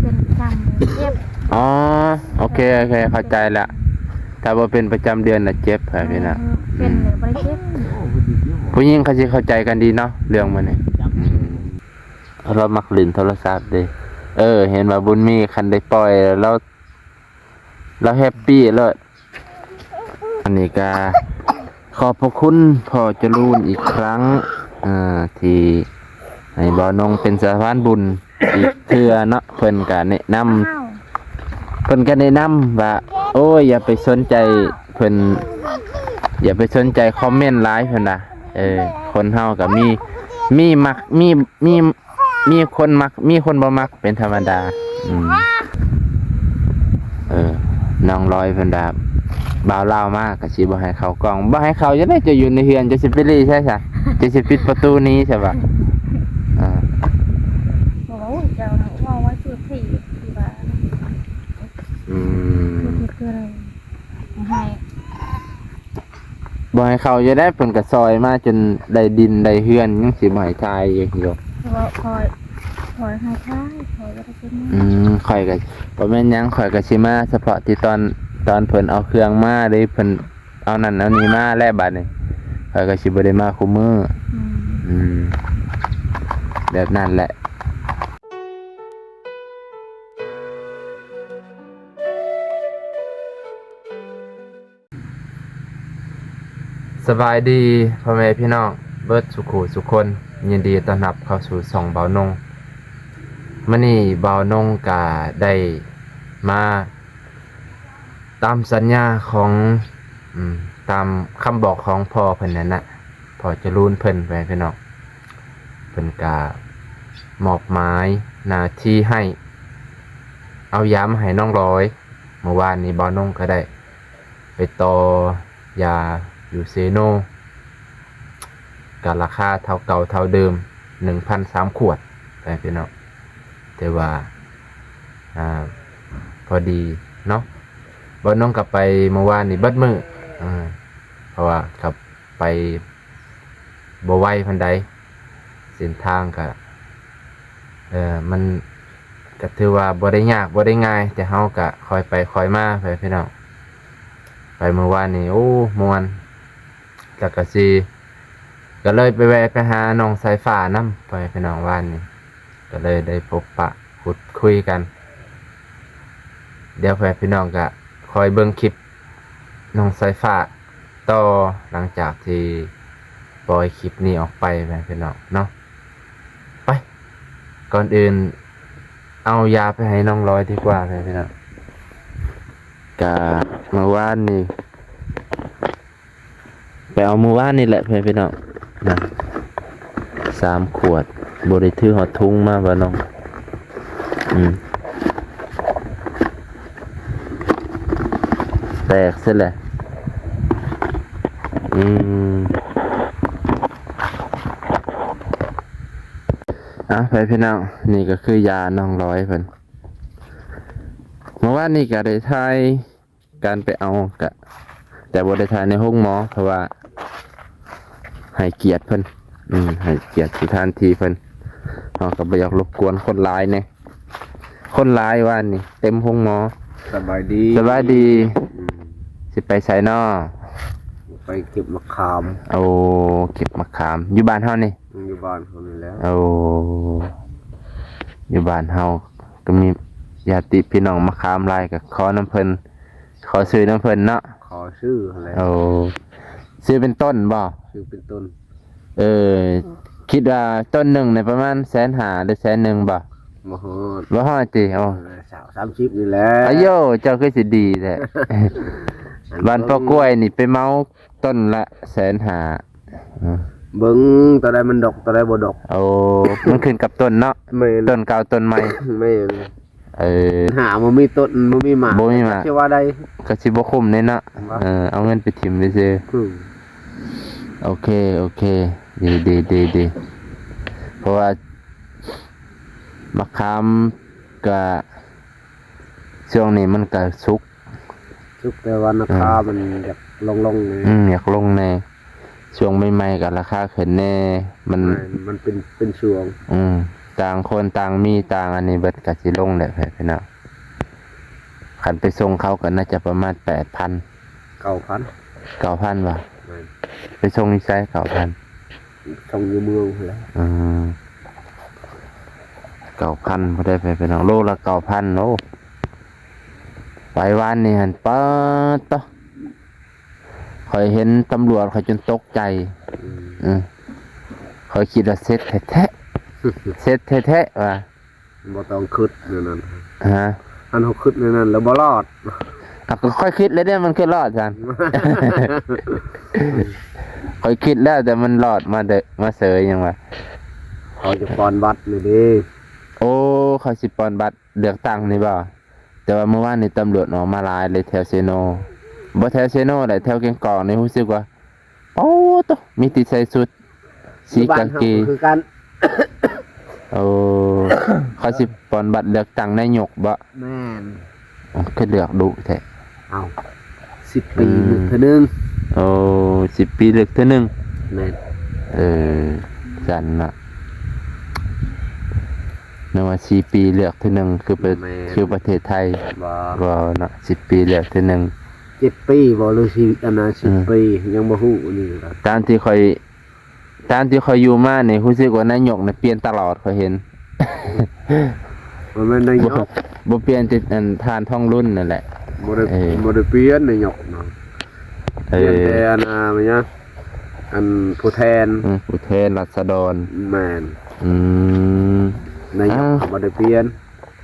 ເປັນປະຈຳເຈັບ. ອໍ ໂອເຄ ໂອເຄ ເຂົ້າໃຈລະ. ຖ້າບໍ່ເປັນປະຈຳເດືອນນະເຈັບ ເອີ ພີ່ນ້ອງ. ເປັນແລ້ວບໍ່ໄດ້ເຈັບ. ຜູ້ຍິງເຂົາຊິເຂົ້າໃຈກັນດີເນາະ ເລື່ອງມັນນີ້. ອືມ ລາວມັກຫຼິ້ນໂທລະສັບເດ້. ເອີ ເຫັນວ່າບຸນມີຄັນໄດ້ປ່ອຍແລ້ວ ລາວແຮບປີ້ໂລດ. ອັນນີ້ກະຂອບພະຄຸນພໍ່ຈະລູນອີກຄັ້ງ ເອີ ທີ່ໃຫ້ບ່າວນົງເປັນສະພານບຸນອີກເທື່ອເນາະ. ເພິ່ນກະແນະນຳ ເພິ່ນກະແນະນຳວ່າ ໂອ້ຍ ຢ່າໄປສົນໃຈເພິ່ນ ຢ່າໄປສົນໃຈຄອມເມັນຫຼາຍ ເພິ່ນວ່າ. ເອີ ຄົນເຮົາກະມີ ມີມັກ ມີ ມີ ມີຄົນມັກ ມີຄົນບໍ່ມັກ ເປັນທຳມະດາ. ອືມ ເອີ ນ້ອງລອຍເພິ່ນວ່າ ບ່າວລາວມາກະຊິບໍ່ໃຫ້ເຂົ້າກ້ອງ. ບໍ່ໃຫ້ເຂົ້າຈັ່ງໃດ? ເຈົ້າຢູ່ໃນເຮືອນ ເຈົ້າຊິໄປລີ້ໃສຊະ? ເຈົ້າຊິປິດປະຕູໜີໃສວະ? ເອີ ໂອ້ຍ ເຈົ້ານະ ເວົ້າໄວ້ສຸດທີ່ ທີ່ວ່າ ອືມ ໃຫ້ ບໍ່ໃຫ້ເຂົ້າຢູ່ໄດ໋. ເພິ່ນກະຊ່ອຍມາຈົນໄດ້ດິນໄດ້ເຮືອນ ຍັງຊິບໍ່ໃຫ້ຖ່າຍຢູ່. ເພາະວ່າຂ້ອຍ ຂ້ອຍໃຫ້ຖ່າຍ ຂ້ອຍບໍ່ໄດ້ເປັນຫຍັງ. ອືມ ຂ້ອຍກະບໍ່ແມ່ນຫຍັງ ຂ້ອຍກະຊິມາສະເພາະທີ່ຕອນ ຕອນເພິ່ນເອົາເຄື່ອງມາເດ້ ເພິ່ນເອົານັ້ນເອົານີ້ມາແລ້ວ ບາດນີ້ຂ້ອຍກະຊິບໍ່ໄດ້ມາຄູ່ມື້. ອືມ ອືມ ແບບນັ້ນແຫຼະ. ສະບາຍດີພໍ່ແມ່ພີ່ນ້ອງເບິດສຸຄູ່ສຸຄົນ, ຍິນດີຕ້ອນຮັບເຂົ້າສູ່ຊ່ອງບ່າວນົງ. ມື້ນີ້ບ່າວນົງກະໄດ້ມາຕາມສັນຍາຂອງ ອືມ ຕາມຄຳບອກຂອງພໍ່ເພິ່ນນັ້ນນະ, ພໍ່ຈະລູນເພິ່ນ ພໍ່ແມ່ພີ່ນ້ອງ. ເພິ່ນກະມອບໝາຍໜ້າທີ່ໃຫ້ເອົາຢາມາໃຫ້ນ້ອງລອຍ. ມື້ວານນີ້ບ່າວນົງກະໄດ້ ໄປຕໍ່ຢາຢູ່ເຊໂນ ກະລາຄາເທົ່າເກົ່າເທົ່າເດີມ ໜຶ່ງພັນສາມຂວດ ພີ່ນ້ອງ. ແຕ່ວ່າ ອ່າ ພໍດີເນາະ ບ່າວນົງກະໄປມື້ວານນີ້ເບິດມື້ ເພາະວ່າກະໄປບໍ່ໄວປານໃດ ເສັ້ນທາງກະ ເອີ ມັນກະຖືວ່າບໍ່ໄດ້ຍາກບໍ່ໄດ້ງ່າຍ ແຕ່ເຮົາກະຄ່ອຍໄປຄ່ອຍມາ ພີ່ນ້ອງ. ໄປມື້ວານນີ້ ໂອ້ ມ່ວນ ແລ້ວກະຊິ ກະເລີຍໄປແວ່ໄປຫານ້ອງສາຍຟ້ານຳ ພໍ່ແມ່ພີ່ນ້ອງ. ວານນີ້ກະເລີຍໄດ້ພົບປະ ພູດຄຸຍກັນ. ດຽວພໍ່ແມ່ພີ່ນ້ອງກະຄອຍເບິ່ງຄລິບນ້ອງສາຍຟ້າຕໍ່ ຫຼັງຈາກທີ່ປ່ອຍຄລິບນີ້ອອກໄປ ພໍ່ແມ່ພີ່ນ້ອງເນາະ. ໄປ ກ່ອນອື່ນເອົາຢາໄປໃຫ້ນ້ອງລອຍດີກວ່າ ພໍ່ແມ່ພີ່ນ້ອງ. ກະມື້ວານນີ້ ໄປເອົາມື້ວານນີ້ແຫຼະ ພໍ່ແມ່ພີ່ນ້ອງນະ ສາມຂວດ ບໍ່ໄດ້ຖືຮອດທຸງມາ ບ່າວນົງ. ອືມ ແຕກເສຍແຫຼະ. ອືມ ອ່ະ ພໍ່ແມ່ພີ່ນ້ອງ ນີ້ກະຄືຢານ້ອງລອຍເພິ່ນ. ມື້ວານນີ້ກະໄດ້ຖ່າຍ ການໄປເອົາກະ ແຕ່ບໍ່ໄດ້ຖ່າຍໃນໂຮງໝໍ ເພາະວ່າໃຫ້ກຽດເພິ່ນ ອືມ ໃຫ້ກຽດສະຖານທີ່ເພິ່ນ. ເຮົາກະບໍ່ຢາກລົບກວນຄົນຫຼາຍແດ່ ຄົນຫຼາຍວານນີ້ເຕັມໂຮງໝໍ. ສະບາຍດີ ສະບາຍດີ. ອືມ ຊິໄປໃສນໍ? ໄປເກັບໝາກຂາມ. ໂອ້ ເກັບໝາກຂາມ ຢູ່ບ້ານເຮົານີ້? ອືມ ຢູ່ບ້ານເຮົານີ້ແຫຼະ. ໂອ້ ຢູ່ບ້ານເຮົາກະມີຍາດຕິພີ່ນ້ອງໝາກຂາມຫຼາຍ ກະຂໍນຳເພິ່ນ ຂໍຊື້ນຳເພິ່ນເນາະ. ຂໍຊື້ຫັ້ນແຫຼະ. ໂອ້ ຊື້ເປັນຕົ້ນບໍ່? ຊື້ເປັນຕົ້ນ. ເອີ ຄິດວ່າຕົ້ນໜຶ່ງນີ້ປະມານແສນຫ້າ ຫຼື ແສນໜຶ່ງບໍ່? ບໍ່ຮອດ. ບໍ່ຮອດຕິ? ໂອ້ ເອີ ສາມສິບນີ້ແຫຼະ. ອາໂຢ ເຈົ້າຄືຊິດີແທ້. ບ້ານພໍ່ກ້ວຍນີ້ໄປເໝົາ ຕົ້ນລະແສນຫ້າ. ເບິ່ງໂຕໃດມັນດອກ ໂຕໃດບໍ່ດອກ. ໂອ້ ມັນຂຶ້ນກັບຕົ້ນເນາະ. ແມ່ນ. ຕົ້ນເກົ່າຕົ້ນໃໝ່. ແມ່ນ. ເອີ ຫາບໍ່ມີຕົ້ນ ບໍ່ມີໝາກ ບໍ່ມີໝາກ ຊິວ່າໃດ ກະຊິບໍ່ຄຸ້ມເດ້ເນາະ. ວ່າ ເອີ ເອົາເງິນໄປຖິ້ມໄປຊື່. ອືມ ໂອເຄ ໂອເຄ ດີ ດີ ດີ ດີ. ເພາະວ່າໝາກຂາມກະ ຊ່ວງນີ້ມັນກະສຸກ ສຸກ ແຕ່ວ່າລາຄາ ອືມ ມັນຢາກລົງໆແດ່. ອືມ ຢາກລົງແດ່. ຊ່ວງໃໝ່ໆກະລາຄາຂຶ້ນແດ່ ມັນ ແມ່ນ ມັນເປັນ ເປັນຊ່ວງ. ອືມ ຕ່າງຄົນຕ່າງມີຕ່າງອັນນີ້ເບິດ ກໍຊິລົງແຫຼະພີ່ນ້ອງ. ຄັນໄປສົ່ງເຂົາກໍໜ້າຈະປະມານແປດພັນ ເກົ້າພັນ ເກົ້າພັນວ່າ ແມ່ນ ໄປສົ່ງຢູ່ໃສ ເກົ້າພັນ? ສົ່ງຢູ່ເມືອງພຸ້ນແຫຼະ. ອືມ ເກົ້າພັນບໍ່ໄດ້ໄປພີ່ນ້ອງ ໂລລະເກົ້າພັນ. ໂອ້ ໄປວານນີ້ຫັ້ນ ປາດໂຕ ຂ້ອຍເຫັນຕຳຫຼວດຂ້ອຍຈົນຕົກໃຈ. ອືມ ເອີ ຂ້ອຍຄິດວ່າເສັດແທ້ໆ ເສັດແທ້ໆວ່າ ບໍ່ຕ້ອງຄິດແນວນັ້ນ. ຮະ? ຄັນເຮົາຄິດແນວນັ້ນແລ້ວບໍ່ລອດ. ອາ ກໍຂ້ອຍຄິດແລ້ວເດ້ ມັນຄືລອດຊັ້ນ. ຂ້ອຍຄິດແລ້ວ ແຕ່ມັນລອດມາເດີ ມາເສີຍຫຍັງວະ? ເຂົາຈະປ່ອນບັດນີ້ເດ້. ໂອ້ ເຂົາຊິປ່ອນບັດເລືອກຕັ້ງນີ້ບໍ່? ແຕ່ວ່າມື້ວານນີ້ຕຳຫຼວດອອກມາຫຼາຍເລີຍແຖວເຊໂນ. ບໍ່ແຖວເຊໂນແຫຼະ ແຖວແກ້ງກອກນີ້ຮູ້ສຶກວ່າ ໂອ້ໂຕ ມີແຕ່ໃສ່ຊຸດສີກາເກ. ຢູ່ບ້ານເຮົາກໍຄືກັນ. ໂອ້ ເຂົາຊິປ່ອນບັດເລືອກຕັ້ງນາຍົກບໍ່? ແມ່ນ. ໂອ້ ຄືເລືອກດຸແທ້. ເອົ້າ ສິບປີ ອືມ ເລືອກເທື່ອໜຶ່ງ. ໂອ້ ສິບປີເລືອກເທື່ອໜຶ່ງ. ແມ່ນ. ເອີ ຊັ້ນນະ. ແມ່ນວ່າສີ່ປີເລືອກເທື່ອໜຶ່ງ ຄືປະ ແມ່ນ ຄືປະເທດໄທ. ບໍ່ ບໍ່ເນາະ ສິບປີເລືອກເທື່ອໜຶ່ງ. ເຈັດປີບໍ່ ຫຼື ສິບ ອັນນະ ສິບ ອືມ ປີ ຍັງບໍ່ຮູ້ນີ້. ຕາມທີ່ຂ້ອຍ ຕາມທີ່ຂ້ອຍຢູ່ມານີ້ ຮູ້ສຶກວ່ານາຍົກນີ້ປ່ຽນຕະຫຼອດ ຂ້ອຍເຫັນ. ບໍ່ແມ່ນນາຍົກ ບໍ່ ບໍ່ປ່ຽນແຕ່ອັນທ່ານທອງລຸນນັ້ນແຫຼະ. ບໍ່ໄດ້ ເອີ ບໍ່ໄດ້ປ່ຽນນາຍົກເນາະ. ເອີ ປ່ຽນແຕ່ອັນ ອ່າ ແມ່ນຫຍັງ ອັນຜູ້ແທນ ອືມ ຜູ້ແທນລາຊະດອນ. ແມ່ນ. ອືມ ນາຍົກ ອ່າ ບໍ່ໄດ້ປ່ຽນ.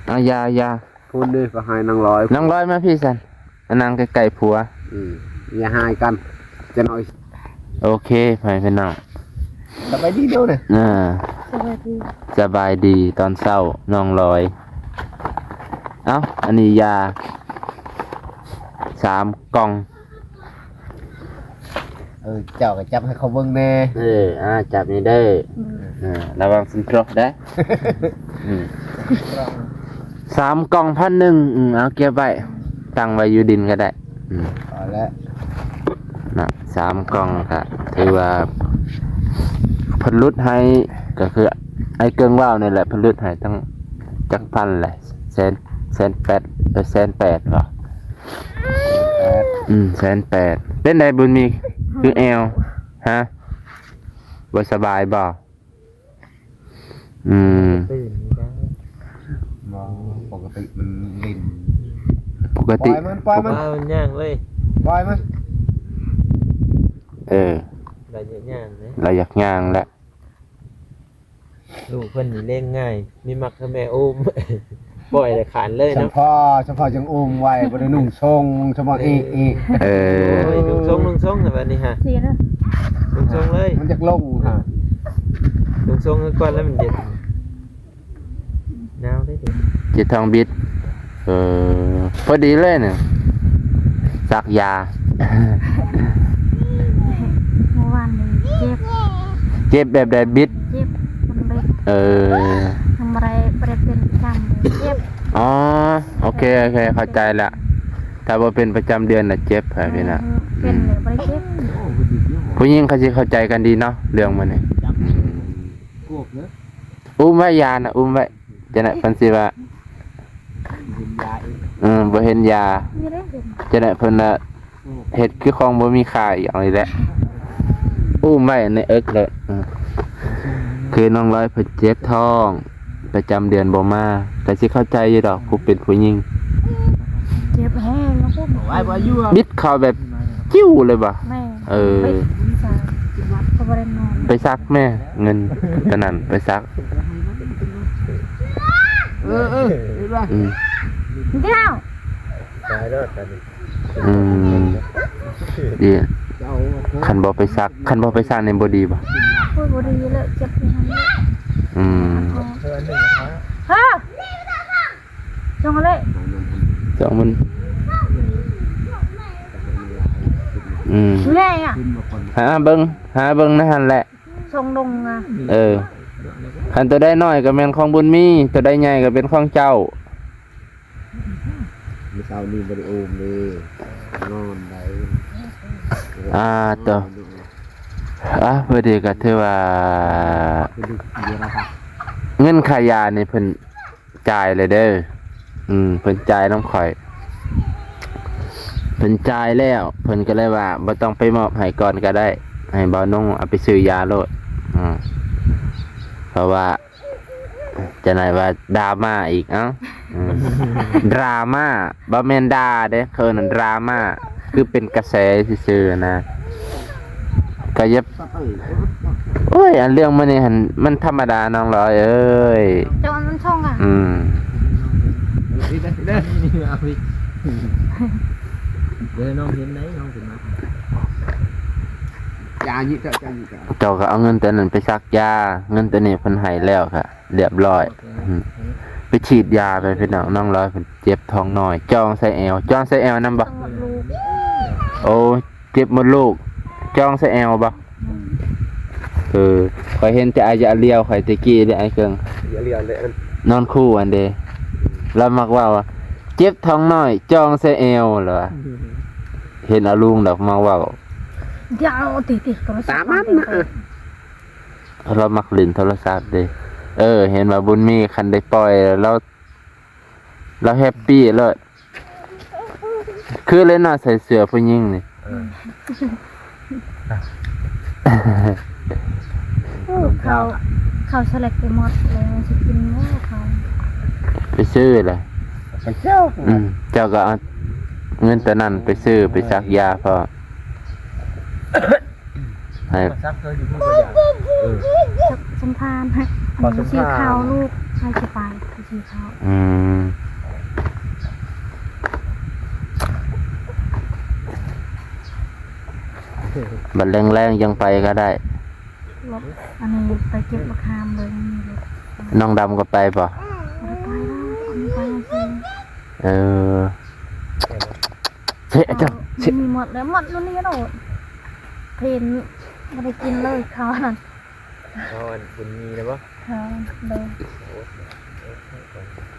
ອ່າ ຢ່າ ຢ່າ ພຸ້ນເດ້ ໄປຫານາງລອຍ ນາງລອຍມາພີ້ຊັ້ນ ມານັ່ງໃກ້ໆຜົວ. ອືມ ຢ່າຫາຍກັນຈັກໜ້ອຍ. ໂອເຄ ພໍ່ແມ່ພີ່ນ້ອງ ສະບາຍດີເດີ. ອ່າ ສະບາຍດີ ສະບາຍດີຕອນເຊົ້າ ນ້ອງລອຍ. ເອົ້າ ອັນນີ້ຢາສາມກ່ອງ. ເອີ ເຈົ້າກໍຈັບໃຫ້ເຂົາເບິ່ງແດ່. ເອີ ອ່າ ຈັບນີ້ເດີ. ອືມ ເອີ ລະວັງສັນຕຣອກເດີ. ອືມ ສາມກ່ອງ ພັນໜຶ່ງ. ອືມ ເອົາເກັບໄວ້ ຕັ້ງໄວ້ຢູ່ດິນກໍໄດ້. ອືມ ພໍແລ້ວນະ ສາມກ່ອງກໍຖືວ່າເພິ່ນຫຼຸດໃຫ້ ກໍຄືອ້າຍເກິ່ງເວົ້ານີ້ແຫຼະ ເພິ່ນຫຼຸດໃຫ້ຕັ້ງຈັກພັນແຫຼະ ແສນ ແສນແປດ ເອີ ແສນແປດບໍ? ແສນແປດ. ອືມ ແສນແປດ. ເປັນໃດບຸນມີ ຄືແອວ? ຮະ? ບໍ່ສະບາຍບໍ? ອືມ ຕື່ນນີ້ໄດ້. ບໍ່ ປົກກະຕິມັນຫຼິ້ນ. ປົກກະຕິ ປ່ອຍມັນ ປ່ອຍມັນ ປະມານມັນຍ່າງເລີຍ. ປ່ອຍມັນ. ເອີ ລະຢາກຍ່າງເດ້ ລະຢາກຍ່າງແຫຼະ. ລູກເພິ່ນນີ້ລ້ຽງງ່າຍ ມີມັກແຕ່ແມ່ອຸ້ມ ປ່ອຍແລ້ວຂານເລີຍເນາະ. ສຳພໍ ສຳພໍຈັ່ງອຸ້ມໄວ ບໍ່ໄດ້ນຸ່ງຊົງ ສຳພໍອີກ ອີກ. ເອີ ໂອ້ຍ ນຸ່ງຊົງ ນຸ່ງຊົງແບບນີ້ຮະ ນຸ່ງຊົງເລີຍ. ມັນຢາກລົງຮະ ນຸ່ງຊົງກ່ອນແລ້ວມັນເຢັນ ໜາວເດ້. ເຈັບທ້ອງບິດ. ເອີ ພໍດີເລີຍນີ້ ສັກຢາ. ເມື່ອວານນີ້ເຈັບ. ເຈັບແບບໃດ? ບິດ. ເຈັບ ມັນເລັກ. ເອີ ຍັງບໍ່ໄດ້ ບໍ່ໄດ້ເປັນປະຈຳເດືອນ ເຈັບ. ອໍ ໂອເຄ ໂອເຄ ເຂົ້າໃຈລະ. ຖ້າບໍ່ເປັນປະຈຳເດືອນນະເຈັບ ພີ່ນ້ອງ. ເປັນແລ້ວບໍ່ໄດ້ເຈັບ. ຜູ້ຍິງເຂົາຊິເຂົ້າໃຈກັນດີເນາະ ເລື່ອງມັນນີ້. ອືມ ອຸ້ມໄວ້ ຢານະ ອຸ້ມໄວ້. ຈັ່ງໃດເພິ່ນຊິວ່າ ເອີ ບໍ່ເຫັນຢາ. ຈັ່ງໃດເພິ່ນວ່າ ເຮັດຄືຂອງບໍ່ມີຄ່າອີກ ເອົາອີກແລ້ວ ອຸ້ມໄວ້ໃນເອິກໂລດ. ເອີ ຄືນ້ອງລອຍເພິ່ນເຈັບທ້ອງ ປະຈຳເດືອນບໍ່ມາ ກໍຊິເຂົ້າໃຈຢູ່ດອກ ຜູ້ເປັນຜູ້ຍິງ. ເຈັບແຮງເນາະ. ບິດເຂົ້າແບບ ຈິ້ວເລີຍບໍ່? ແມ່ນ. ເອີ ໄປສັກ ເຂົາບໍ່ໄດ້ນອນ. ໄປສັກແມ່ ເງິນຕອນນັ້ນໄປສັກ. ເອີ ເອີ ເຫັນບໍ່? ອືມ ດຽວ ຕາຍແລ້ວຕາຍນີ້. ອືມ ດີ. ຄັນບໍ່ໄປສັກ ຄັນບໍ່ໄປສັກນີ້ບໍ່ດີບໍ່? ໂອ້ຍ ບໍ່ດີເລີຍ ເຈັບຢູ່ຫັ້ນເລີຍ. ອືມ ຮະ ຈ້ອງເລີຍ ຈ້ອງມັນ. ອືມ ແມ່ອະ ຫາເບິ່ງ ຫາເບິ່ງໃນຫັ້ນແຫຼະ ຊ່ອງດົງອະ. ເອີ ຄັນໂຕໃດນ້ອຍກໍແມ່ນຂອງບຸນມີ ໂຕໃດໃຫຍ່ກໍເປັນຂອງເຈົ້າ. ມື້ເຊົ້ານີ້ບໍ່ໄດ້ອູ້ມເດ້ ນອນໄດ້. ອ່າ ໂຕ ອ່າ ເພິ່ນນີ້ກໍຖືວ່າ ເປັນລູກເດີລະກະ ເງິນຄ່າຢານີ້ເພິ່ນຈ່າຍແລ້ວເດີ. ອືມ ເພິ່ນຈ່າຍນຳຂ້ອຍ ເພິ່ນຈ່າຍແລ້ວ ເພິ່ນກໍເລີຍວ່າບໍ່ຕ້ອງໄປມອບໃຫ້ກ່ອນກໍໄດ້ ໃຫ້ບ່າວນົງເອົາໄປຊື້ຢາໂລດ. ອືມ ເພາະວ່າ ຈະໄດ້ວ່າດຣາມາອີກ ເອົ້າ ອືມ ດຣາມາ ບໍ່ແມ່ນດ່າເດ້ ເຂົາເອີ້ນດຣາມາ ຄືເປັນກະແສຊື່ໆນະ ກໍຢ່າ ໂອ້ຍ ອັນເລື່ອງມັນນີ້ຫັ້ນ ມັນທຳມະດາ ນ້ອງລອຍເອີຍ. ເຈົ້າມັນຊ່ອງອ່ະ ອືມ ເດີ ເດີ ເດີ ນ້ອງເຫັນໄດ໋ ນ້ອງເປັນມາ ຈາຍິ ເຈົ້າ ຈາຍິ ເຈົ້າ ເຈົ້າກໍເອົາເງິນຕົວນັ້ນໄປສັກຢາ ເງິນຕົວນີ້ເພິ່ນໃຫ້ແລ້ວ ລຽບຮ້ອຍ ອືມ ໄປສີດຢາໄປພີ່ນ້ອງ ນ້ອງລອຍເພິ່ນເຈັບທ້ອງນ້ອຍ ຈ່ອງໃສ່ແອວ ຈ່ອງໃສ່ແອວນຳບໍ່? ໂອ້ ເຈັບມົດລູກ ຈ່ອງໃສ່ແອວບໍ່? ອືມ ເອີ ຂ້ອຍເຫັນແຕ່ອາຍະລຽວຂ້ອຍແຕ່ກີ້ເດ້ ອ້າຍເຄິ່ງ ອາຍະລຽວເດ້ ນອນຄູ່ຫັ້ນເດ້ ລາວມັກເວົ້າວ່າ ເຈັບທ້ອງນ້ອຍ ຈ່ອງໃສ່ແອວ ລາວວ່າ ອືມ ເຫັນອາລຸງດອກມັກເວົ້າ ດຽວຕິດໆ ຕາມມັນນະ ລາວມັກຫຼິ້ນໂທລະສັບເດ້. ເອີ ເຫັນວ່າບຸນມີຄັນໄດ້ປ່ອຍແລ້ວ ລາວແຮບປີ້ໂລດ ຄືເລີຍເນາະ ໃສ່ເສື້ອຜູ້ຍິງນີ້ ເອີ ເຂົ້າ ເຂົ້າສະແລັກໄປໝົດແລ້ວ ຊິກິນບໍ່ເຂົ້າ ໄປຊື້ລະ ໄປຊື້ ອືມ ເຈົ້າກໍເອົາເງິນຕົວນັ້ນໄປຊື້ ໄປສັກຢາພ້ອມ. ໃຫ້ ສັກເທື່ອຢູ່ພຸ້ນກໍຢາກ ເອີ ສັກສົມພານ ໃຫ້ ຂໍສົມພານ ອັນນີ້ຊິເຂົ້າລູກ ໃຫ້ຊິໄປ ຊິເຂົ້າ ອືມ ບັດແລງໆ ຍັງໄປກໍໄດ້ ລົດ ອັນນີ້ໄປເກັບບັກຂາມເບິ່ງ ນ້ອງດຳກໍໄປບໍ່? ບໍ່ໄດ້ໄປແລ້ວ ອັນນີ້ໄປຊື່ ເອີ ເຊະ ເຈົ້າ ເຊະ ມີໝົດແລ້ວ ໝົດຢູ່ນີ້ໂລດ ເຫັນບໍ່ໄດ້ກິນເລີຍເຂົ້ານັ້ນ ເຂົ້າອັນບຸນມີນະບໍ່? ເຂົ້າ ໂດຍ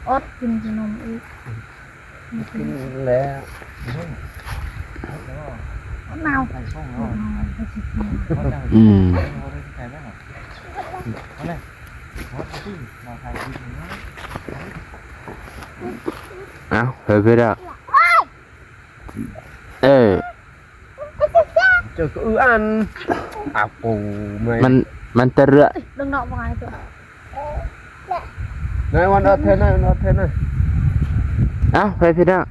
ອົດກິນຂະໜົມອີກ ກິນແລ້ວ ໜາວ ອືມ ເອົາ ເອີ ເອີ ເຈົ້າກໍອຶອັນ ອາໂປ ມັນ ມັນຕະເຣືອ ດຶງດອກບໍ່ໄດ້ຕົວ ນາຍວັນອອດແທ້ ນາຍວັນອອດແທ້ນາຍ. ເອົ້າ ໄປພີ່ນ້ອງ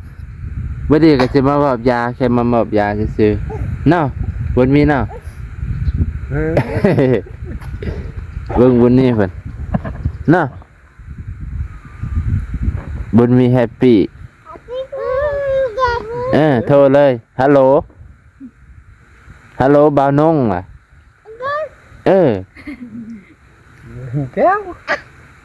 ມື້ນີ້ກໍຊິມາມອບຢາ ແຄ່ມາມອບຢາຊື່ໆເນາະ ບຸນມີເນາະ. ເອີ ເບິ່ງບຸນມີເພິ່ນເນາະ ບຸນມີແຮບປີ້ ເອີ ໂທເລີຍ ຮັລໂຫຼ ຮັລໂຫຼ ບ່າວນົງ ວ່າ ເອີ ເຈົ້າ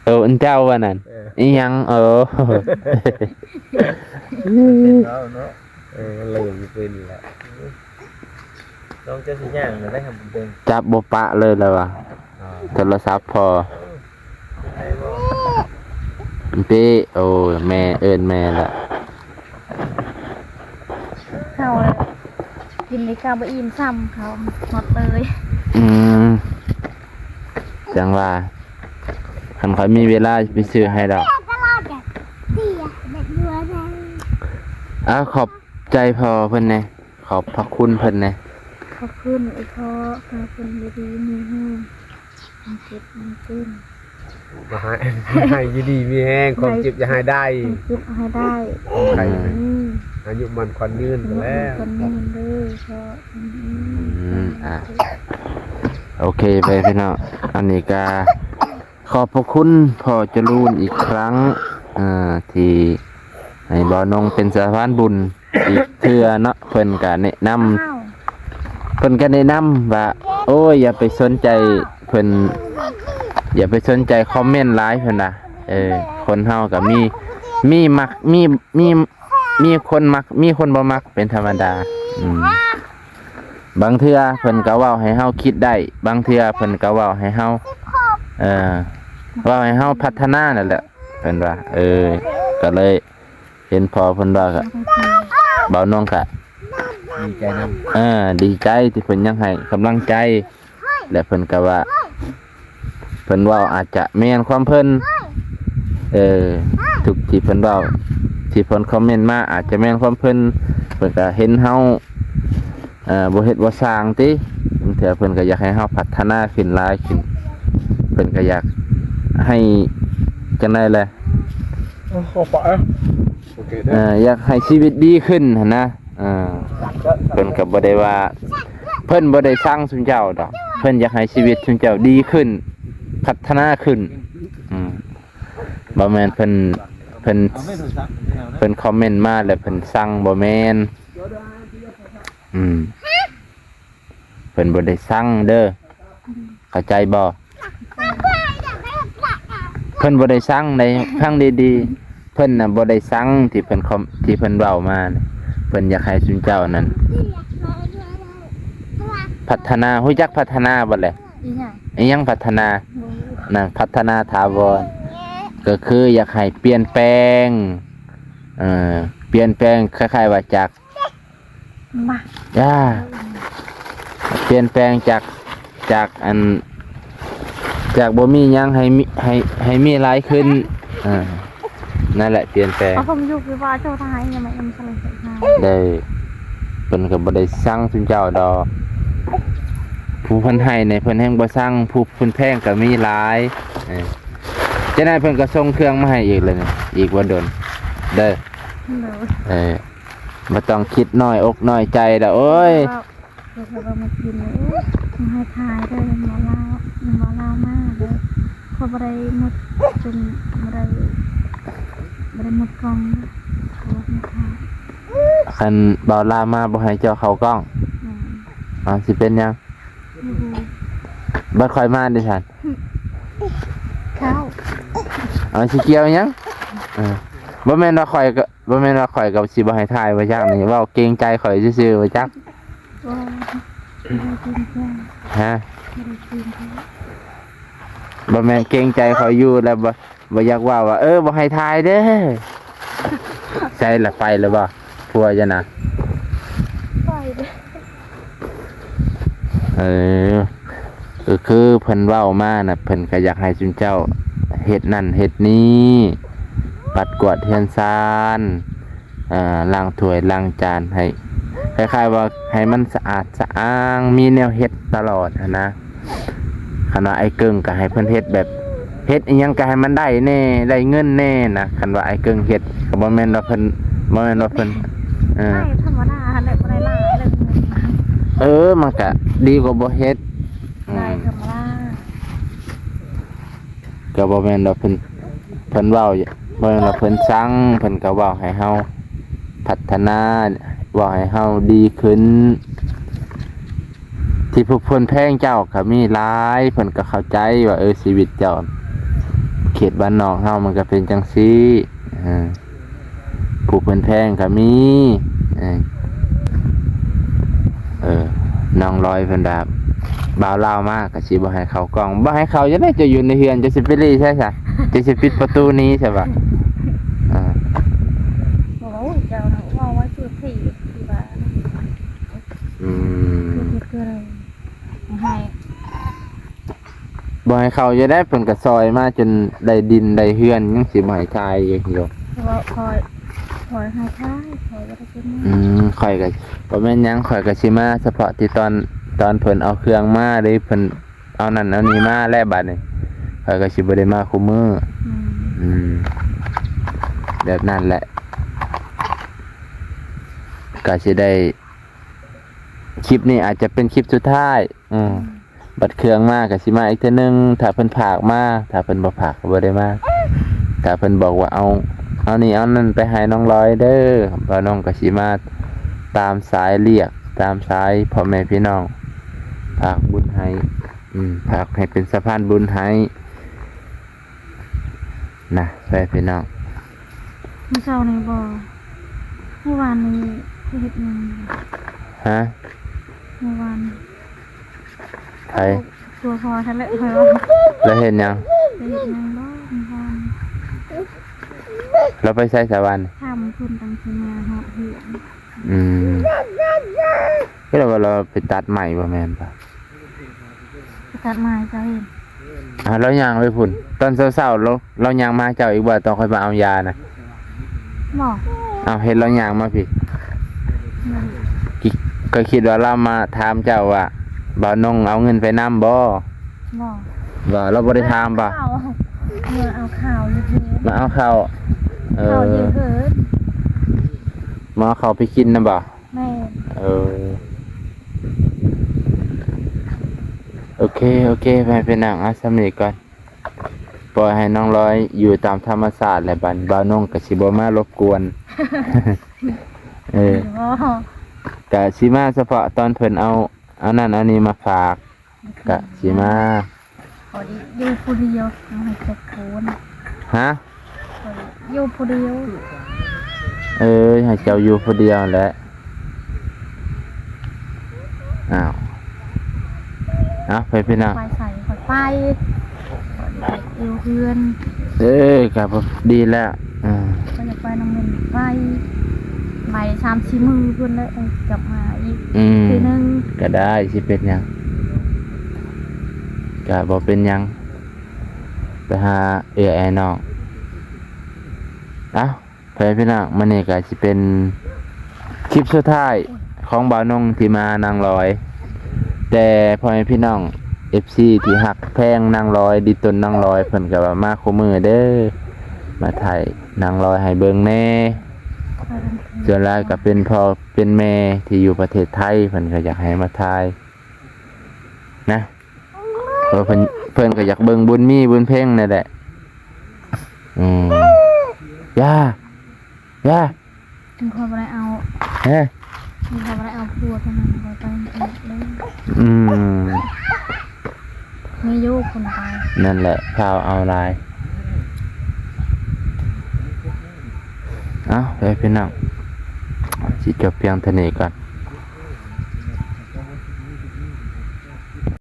ເອີ ອັນເຈົ້າວ່ານັ້ນ ເອີ ອີ່ຫຍັງ ເອີ ເວົ້າເນາະ ເອີ ມັນເລີ່ມເປັນແລ້ວ ນ້ອງເຈົ້າຊິຍ່າງແນວໃດຫາບໍ່ເປັນ ຈັບບໍ່ປະເລີຍລະວ່າ ອ່າ ໂທລະສັບພໍ ເປັນເປ້ ໂອ້ ແມ່ ເອີ້ນແມ່ລະ ເຂົ້າແລ້ວ ກິນໄດ້ກະບໍ່ອີ່ມຊ້ຳ ເຂົ້າໝົດເລີຍ. ອືມ ຈັ່ງວ່າ ຄັນຂ້ອຍມີເວລາຊິໄປຊື້ໃຫ້ດອກ. ເອົາ ຂອບໃຈພໍ່ເພິ່ນແດ່ ຂອບພະຄຸນເພິ່ນແດ່. ຂອບຄຸນອີ່ພໍ່ ໃຫ້ເພິ່ນຢູ່ດີມີແຮງ ຄວາມເຈັບມັນຂຶ້ນ ບໍ່ໃຫ້ ໃຫ້ຢູ່ດີມີແຮງ ຄວາມເຈັບຢ່າໃຫ້ໄດ້ ຄວາມເຈັບຢ່າໃຫ້ໄດ້ ອືມ ອາຍຸໝັ້ນຂວັນຍືນແລ້ວ ອາຍຸໝັ້ນຂວັນຍືນເດີພໍ່. ອືມ ອ່າ ໂອເຄ ໄປພີ່ນ້ອງ ອັນນີ້ກະຂອບພະຄຸນພໍ່ຈະລູນອີກຄັ້ງ ອ່າ ທີ່ໃຫ້ບ່າວນົງເປັນສະພານບຸນ ອີກເທື່ອເນາະ ເພິ່ນກະແນະນຳ ເພິ່ນກະແນະນຳວ່າ ໂອ້ຍ ຢ່າໄປສົນໃຈເພິ່ນ ຢ່າໄປສົນໃຈຄອມເມັນຫຼາຍ ເພິ່ນວ່າ ເອີ ຄົນເຮົາກະມີ ມີມັກ ມີ ມີ ມີຄົນມັກ ມີຄົນບໍ່ມັກ ເປັນທຳມະດາ. ອືມ ບາງເທື່ອເພິ່ນກະເວົ້າໃຫ້ເຮົາຄິດໄດ້ ບາງເທື່ອເພິ່ນກະເວົ້າໃຫ້ເຮົາ ເອີ ເວົ້າໃຫ້ເຮົາພັດທະນານັ້ນແຫຼະ ເພິ່ນວ່າ ເອີ ກະເລີຍ ເຫັນພໍ່ເພິ່ນວ່າກະ ບ່າວນົງກະດີໃຈນຳ ເອີ ດີໃຈທີ່ເພິ່ນຍັງໃຫ້ກຳລັງໃຈ ແລະ ເພິ່ນກະວ່າ ເພິ່ນເວົ້າອາດຈະແມ່ນຄວາມເພິ່ນ ເອີ ທຸກທີ່ເພິ່ນເວົ້າ ທີ່ເພິ່ນຄອມເມັນມາອາດຈະແມ່ນຄວາມເພິ່ນ ເພິ່ນກະເຫັນເຮົາ ເອີ ບໍ່ເຮັດບໍ່ສ້າງຕິ ບາງເທື່ອເພິ່ນກໍຢາກໃຫ້ເຮົາພັດທະນາຂຶ້ນຫຼາຍຂຶ້ນ ເພິ່ນກໍຢາກໃຫ້ ຈັ່ງໃດແຫຼະ ເອີ ຢາກໃຫ້ຊີວິດດີຂຶ້ນຫັ້ນນະ ເອີ ເພິ່ນກໍບໍ່ໄດ້ວ່າ ເພິ່ນບໍ່ໄດ້ຊັງຊຸມເຈົ້າດອກ ເພິ່ນຢາກໃຫ້ຊີວິດຊຸມເຈົ້າດີຂຶ້ນ ພັດທະນາຂຶ້ນ ອືມ ບໍ່ແມ່ນເພິ່ນ ເພິ່ນ ເພິ່ນຄອມເມັນມາແລ້ວເພິ່ນສັ່ງ ບໍ່ແມ່ນ ອືມ ເພິ່ນບໍ່ໄດ້ສັ່ງເດີ ເຂົ້າໃຈບໍ່? ເພິ່ນບໍ່ໄດ້ສັ່ງໃດ ຟັງດີໆ ເພິ່ນນະບໍ່ໄດ້ສັ່ງທີ່ເພິ່ນຄອມ ທີ່ເພິ່ນເວົ້າມານະ ເພິ່ນຢາກໃຫ້ຊຸມເຈົ້ານັ້ນພັດທະນາ ຮູ້ຈັກພັດທະນາບໍ່ແຫຼະ? ອີຫຍັງ? ອີຫຍັງພັດທະນາ? ບໍ່ຮູ້ ນັ້ນພັດທະນາຖາວອນ ກໍຄືຢາກໃຫ້ປ່ຽນແປງ ເອີ ປ່ຽນແປງຄ້າຍໆວ່າຈາກ ມາ ຈ້າ ປ່ຽນແປງຈາກ ຈາກອັນ ຈາກບໍ່ມີຫຍັງໃຫ້ມີ ໃຫ້ ໃຫ້ມີຫຼາຍຂຶ້ນ ອ່າ ນັ້ນແຫຼະປ່ຽນແປງ ເອົາຄວາມຢູ່ຄືວ່າເຈົ້າທາຍຍັງມາເອັມສະເລັງໃສ່ ໄດ້ ເພິ່ນກໍບໍ່ໄດ້ຊັງຊຸມເຈົ້າດອກ ຜູ້ເພິ່ນໃຫ້ນີ້ເພິ່ນແຮ່ງບໍ່ຊັງ ຜູ້ເພິ່ນແພງກໍມີຫຼາຍ ເອີ ຈັ່ງໃດເພິ່ນກໍສົ່ງເຄື່ອງມາໃຫ້ອີກແລ້ວນີ້ ອີກບໍ່ດົນເດີ ໂດຍ ເອີ ບໍ່ຕ້ອງຄິດນ້ອຍອົກນ້ອຍໃຈດອກ ໂອ້ຍ ເຂົາເຈົ້າມາກິນເດີ ມາໃຫ້ທາຍເດີ ບໍ່ລາວ ບໍ່ລາວມາເດີ ເຂົາບໍ່ໄດ້ໝົດ ຈົນບໍ່ໄດ້ ບໍ່ໄດ້ໝົດກ່ອງ ເຂົາວ່າໃຫ້ທາຍ ຄັນບ່າວລາວມາບໍ່ໃຫ້ເຈົ້າເຂົ້າກ້ອງ ແມ່ນ ເອົາ ຊິເປັນຫຍັງ? ບໍ່ຮູ້ ບັດຂ້ອຍມາເດຊັ້ນ ເຂົ້າ ເອົາ ຊິກ່ຽວຫຍັງ? ເອີ ບໍ່ແມ່ນວ່າຂ້ອຍກໍ ບໍ່ແມ່ນວ່າຂ້ອຍກໍຊິບໍ່ໃຫ້ຖ່າຍວ່າຈັກນີ້ ເວົ້າເກງໃຈຂ້ອຍຊື່ໆວ່າຈັກ ບໍ່ ບໍ່ໄດ້ເກງໃຈ ຮະ ບໍ່ໄດ້ເກງໃຈ ບໍ່ແມ່ນເກງໃຈຂ້ອຍຢູ່ແລ້ວ ບໍ່ ບໍ່ຢາກເວົ້າວ່າ ເອີ ບໍ່ໃຫ້ຖ່າຍເດີ ໃສລະ ໄປແລ້ວບໍ່ ຜົວເຈົ້ານະ ໄປເດີ ເອີ ກໍຄືເພິ່ນເວົ້າມານະ ເພິ່ນກໍຢາກໃຫ້ຊຸມເຈົ້າເຮັດນັ້ນເຮັດນີ້ ປັດກວາດເຮືອນຊານ ເອີ ລ້າງຖ້ວຍລ້າງຈານໃຫ້ ຄ້າຍໆວ່າໃຫ້ມັນສະອາດສະອ້າງ ມີແນວເຮັດຕະຫຼອດຫັ້ນນະ ຄັນວ່າອ້າຍເກິ່ງກໍໃຫ້ເພິ່ນເຮັດແບບ ເຮັດອີ່ຫຍັງກໍໃຫ້ມັນໄດ້ແດ່ ໄດ້ເງິນແດ່ນະ ຄັນວ່າອ້າຍເກິ່ງເຮັດ ກໍບໍ່ແມ່ນວ່າເພິ່ນ ບໍ່ແມ່ນວ່າເພິ່ນ ເອີ ໄດ້ທຳມະດາຫັ້ນແຫຼະ ບໍ່ໄດ້ຫຼາຍເລີຍ ເອີ ມັນກະດີກວ່າບໍ່ເຮັດ ອືມ ໄດ້ທຳມະດາ ກໍບໍ່ແມ່ນວ່າເພິ່ນ ເພິ່ນເວົ້າ ບໍ່ແມ່ນວ່າເພິ່ນສັ່ງ ເພິ່ນກໍເວົ້າໃຫ້ເຮົາພັດທະນາ ເວົ້າໃຫ້ເຮົາດີຂຶ້ນ ທີ່ຜູ້ເພິ່ນແພງເຈົ້າກໍມີຫຼາຍ ເພິ່ນກໍເຂົ້າໃຈວ່າ ເອີ ຊີວິດເຈົ້າ ເຂດບ້ານນອກເຮົາມັນກໍເປັນຈັ່ງຊີ້ ເອີ ຜູ້ເພິ່ນແພງກໍມີ ເອີ ເອີ ນ້ອງລອຍເພິ່ນວ່າ ບ່າວລາວມາກໍຊິບໍ່ໃຫ້ເຂົ້າກ້ອງ ບໍ່ໃຫ້ເຂົ້າຈັ່ງໃດ ເຈົ້າຢູ່ໃນເຮືອນ ເຈົ້າຊິໄປລີ້ໃສຊະ ເຈົ້າຊິປິດປະຕູໜີໃສວະ ອ່າ ໂອ້ຍ ເຈົ້າເວົ້າໄວ້ຊື່ທີ່ ທີ່ວ່າ ອືມ ຄືເກີດໃຫ້ ບໍ່ໃຫ້ເຂົ້າຢູ່ໃດ ເພິ່ນກໍຊ່ອຍມາຈົນໄດ້ດິນໄດ້ເຮືອນ ຍັງຊິບໍ່ໃຫ້ຖ່າຍຢູ່ ເພາະວ່າຂ້ອຍ ຂ້ອຍໃຫ້ຖ່າຍ ຂ້ອຍບໍ່ໄດ້ເກັບເງິນ ອືມ ຂ້ອຍກໍບໍ່ແມ່ນຫຍັງ ຂ້ອຍກໍຊິມາສະເພາະທີ່ຕອນ ຕອນເພິ່ນເອົາເຄື່ອງມາ ຫຼືເພິ່ນເອົານັ້ນເອົານີ້ມາແລ້ວ ບາດນີ້ຂ້ອຍກໍຊິບໍ່ໄດ້ມາຄູ່ມື້ ອືມ ອືມ ແບບນັ້ນແຫຼະ ກໍຊິໄດ້ ຄລິບນີ້ອາດຈະເປັນຄລິບສຸດທ້າຍ ອືມ ອືມ ບັດເຄື່ອງມາກໍຊິມາອີກເທື່ອໜຶ່ງ ຖ້າເພິ່ນຝາກມາ ຖ້າເພິ່ນບໍ່ຝາກກໍບໍ່ໄດ້ມາ ຖ້າເພິ່ນບອກວ່າເອົາ ເອົານີ້ເອົານັ້ນໄປໃຫ້ນ້ອງລອຍເດີ ບ່າວນ້ອງກໍຊິມາຕາມສາຍລຽກ ຕາມສາຍພໍ່ແມ່ພີ່ນ້ອງ ຝາກບຸນໃຫ້ ອືມ ຝາກໃຫ້ເປັນສະພານບຸນໃຫ້ ນະ ເພື່ອນພີ່ນ້ອງ ມື້ເຊົ້ານີ້ບໍ່ ມື້ວານນີ້ເຮັດຫຍັງ? ຮະ? ມື້ວານ ໃຜ? ຕົວພໍ່ຫັ້ນແຫຼະ ຂ້ອຍວ່າ ລາວເຮັດຫຍັງ? ໄປເຮັດຫຍັງບໍ່ມື້ວານ? ລາວໄປໃສສະຫວັນ? ຄ່ຳພຸ້ນ ຈັ່ງຊິມາຮອດເຮືອນ. ອືມ ເຮັດວ່າລາວໄປຕັດໄມ້ບໍ່ແມ່ນປະ? ໄປຕັດໄມ້ ເຈົ້າເຫັນ? ອ່າ ລາວຍ່າງໄປພຸ້ນ ຕອນເຊົ້າໆ ລາວ ລາວຍ່າງມາຫາເຈົ້າອີກບໍ່ ຕອນຂ້ອຍມາເອົາຢານະ? ບໍ່. ເອົ້າ ເຫັນລາວຍ່າງມາພີ້. ບໍ່. ຄິ- ຂ້ອຍຄິດວ່າລາວມາຖາມເຈົ້າວ່າ ບ່າວນົງເອົາເງິນໄປນຳບໍ່? ບໍ່. ບໍ່ ລາວບໍ່ໄດ້ຖາມບໍ່? ເອົາເຂົ້າ ເອີ ເອົາເຂົ້າຢູ່ເທິງ ມາເອົາເຂົ້າ. ເອີ ເຂົ້າຢູ່ເທິງ ມາເອົາເຂົ້າໄປກິນນຳບໍ່? ແມ່ນ. ເອີ ໂອເຄ ໂອເຄ ພໍ່ແມ່ພີ່ນ້ອງ ເອົາສ່ຳນີ້ກ່ອນ ປ່ອຍໃຫ້ນ້ອງລອຍຢູ່ຕາມທຳມະຊາດແຫຼະ ບັດບ່າວນົງກໍຊິບໍ່ມາລົບກວນ. ເອີ ບໍ່ ກະຊິມາສະເພາະຕອນເພິ່ນເອົາ ເອົານັ້ນເອົານີ້ມາຝາກ ກະຊິມາ. ຂ້ອຍຢູ່ຜູ້ດຽວ ເອົາໃຫ້ຈັກຄົນ? ຮະ? ຂ້ອຍຢູ່ຜູ້ດຽວ. ເອີຍ ໃຫ້ເຈົ້າຢູ່ຜູ້ດຽວແຫຼະ. ອ້າວ ເອົາ ໄປພີ່ນ້ອງ ໄປໃສ ຂ້ອຍໄປ ຂ້ອຍຢູ່ເຮືອນ. ເອີ ກໍພໍດີແລ້ວ. ເອີ ຂ້ອຍຢາກໄປນຳເພິ່ນ ໄປ ໄປສາມສີ່ມື້ພຸ້ນແຫຼະ ເອີ ກັບມາອີກ ອືມ ເທື່ອໜຶ່ງ ກໍໄດ້ ຊິເປັນຫຍັງ ກໍບໍ່ເປັນຫຍັງ ໄປຫາເອື້ອຍອ້າຍນ້ອງ. ເອົ້າ ພໍ່ແມ່ພີ່ນ້ອງ ມື້ນີ້ກໍຊິເປັນຄລິບສຸດທ້າຍຂອງບ່າວນົງທີ່ມານາງລອຍ ແຕ່ພໍ່ແມ່ພີ່ນ້ອງ ເອັຟຊີ ທີ່ຮັກແພງນາງລອຍ ດິດຕົນນາງລອຍ ເພິ່ນກໍວ່າມາຄູ່ມື້ເດີ ມາຖ່າຍນາງລອຍໃຫ້ເບິ່ງແດ່. ສ່ວນຫຼາຍກໍເປັນພໍ່ເປັນແມ່ທີ່ຢູ່ປະເທດໄທ ເພິ່ນກໍຢາກໃຫ້ມາຖ່າຍນະ ເພາະເພິ່ນ ເພິ່ນກໍຢາກເບິ່ງບຸນມີບຸນເພັງນັ້ນແຫຼະ. ອືມ ຢ່າ ຢ່າ ເພິ່ນກໍບໍ່ໄດ້ເອົາ ຮະ ເພິ່ນກໍບໍ່ໄດ້ເອົາຜົວເທົ່ານັ້ນ ບໍ່ໄດ້ເອົາເລີຍ. ອືມ ມີຢູ່ຄົນໄປ ນັ້ນແຫຼະ ພາວເອົາຫຼາຍ. ເອົ້າ ໄປພີ່ນ້ອງ ຊິຈົບພຽງເທົ່ານີ້ກ່ອນ.